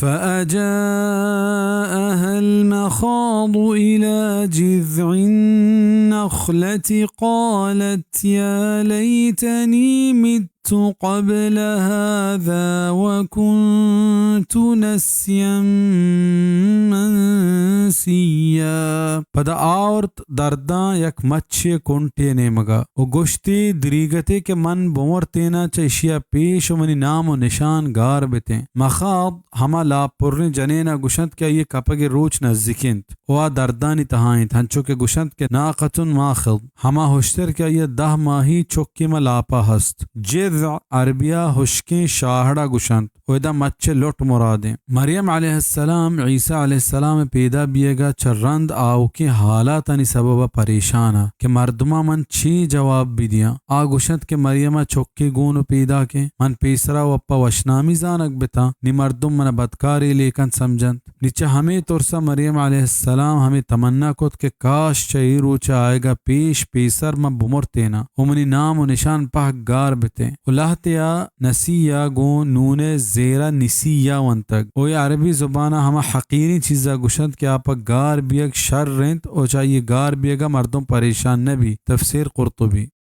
فأجاءها المخاض إلى جذع النخلة قالت يا ليتني مت قبل هذا وكنت نسيا منسيا۔ پدا آورت درداں یک مچے کنٹے نیمگا و گوشتی، دریگتے کہ من بمرتیناں چہ اشیا پیش و منی نام و نشان گار بتیں۔ مخاض ہما لاپ پریں جنینا گوشنت کہ آئی کپگے روچ نزیک انت و آ دردانی تہا انت، ہنچو کہ گوشنت کہ ناقة ماخض، ہما ہشتر کہ آئی دہ ماہی چکے ما لاپا ہست۔ جذع عربیا ہشکیں شاہڑا گوشنت۔ و ادا مچ ء لٹ مرادیں۔ مریم علیہ السلام عیسی علیہ السلام ء پیدا بیئگ ء چہ رند آؤکیں حالاتانی سبب ء پریشان ء کہ مردماں من چے جواب بدیاں۔ آ گوشنت کہ مریم ء چکے گون و پیداکیں، من پیسرا و پہ وشنامی زانگ بتاں، نی مردم من ء بدکارے لیکنت سمجھنت۔ نی چہ ہمے ترس ء مریم علیہ السلام ہمے تمنا کت کہ کاش چہ اے روچ ء آیگ ء پیش پیسر من بمرتیناں و منی نام و نشان پہک گار بتیں۔ و لہتے ء نسی ء گوں نون ء زیر ء نسی ء ونتگ۔ و اے عربی زبان ء ہما حقیریں چیز ء گوشنت کہ آ پہ گار بیگ شر انت و چہ آئی گار بیگ ء مردم پریشان نہ بی۔ تفسیر قرطبی۔